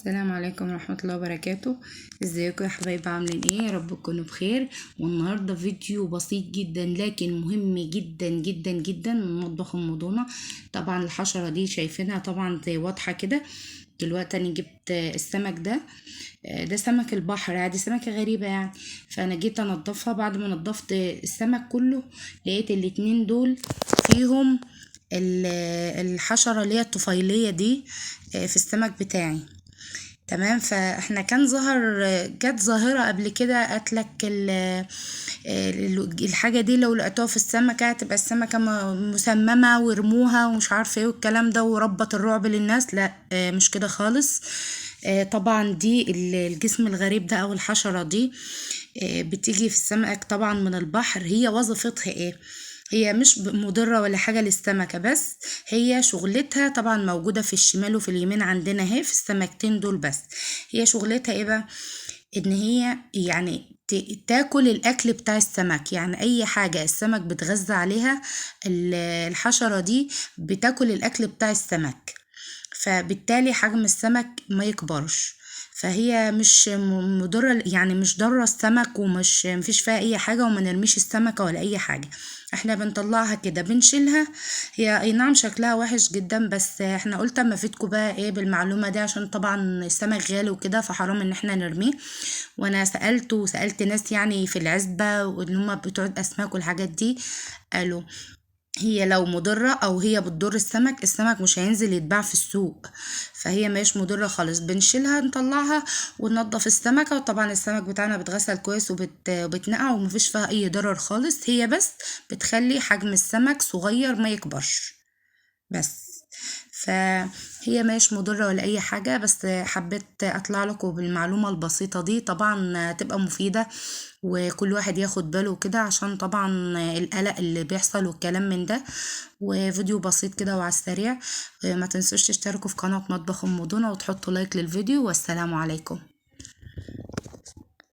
السلام عليكم ورحمة الله وبركاته. ازيكم يا حبايبي، عاملين ايه؟ يا رب تكونوا بخير. والنهاردة فيديو بسيط جدا لكن مهم جدا جدا جدا من مطبخ ام دونا. طبعا الحشرة دي شايفينها طبعا زي واضحة كده. دلوقتي انا جبت السمك ده، ده سمك البحر عادي، سمكة غريبة يعني. فانا جيت انضفها، بعد ما نضفت السمك كله لقيت الاتنين دول فيهم الحشرة اللي هي الطفيلية دي في السمك بتاعي. تمام. فاحنا كان ظهر، جت ظاهرة قبل كده قالت الحاجة دي لو لقيتوها في السمكة تبقى السمكة مسممة وارموها ومش عارفة ايه والكلام ده، وربط الرعب للناس. لا، مش كده خالص. طبعا دي الجسم الغريب ده او الحشرة دي بتيجي في السمك طبعا من البحر. هي وظيفتها ايه؟ هي مش مضرة ولا حاجة للسمكة، بس هي شغلتها طبعا موجودة في الشمال وفي اليمين عندنا اهي في السمكتين دول بس. هي شغلتها ايه بقى؟ ان هي يعني تاكل الاكل بتاع السمك، يعني اي حاجة السمك بتغذى عليها الحشرة دي بتاكل الاكل بتاع السمك، فبالتالي حجم السمك ما يكبرش. فهي مش مضرة، يعني مش ضارة السمك، ومش مفيش فيها اي حاجة، وما نرميش السمكة ولا اي حاجة. احنا بنطلعها كده بنشيلها. هي اي نعم شكلها وحش جدا، بس احنا قلت اما افيدكم بقى ايه بالمعلومة دي، عشان طبعا السمك غالي وكده، فحرام ان احنا نرميه. وانا سألت وسألت ناس يعني في العزبة واللي هم بتوع الاسماك والحاجات دي، قالوا هي لو مضرة او هي بتضر السمك، السمك مش هينزل يتباع في السوق، فهي مش مضرة خالص. بنشيلها نطلعها وننضف السمكة، وطبعا السمك بتاعنا بيتغسل كويس وبتنقع ومفيش فيها اي ضرر خالص. هي بس بتخلي حجم السمك صغير ما يكبرش بس، فهي مش مضرة ولا اي حاجة. بس حبيت اطلع لكم بالمعلومة البسيطة دي، طبعا تبقى مفيدة وكل واحد ياخد باله كده، عشان طبعا القلق اللي بيحصل والكلام من ده. وفيديو بسيط كده وعلى السريع. ما تنسوش تشتركوا في قناة مطبخ ام دونا وتحطوا لايك للفيديو، والسلام عليكم.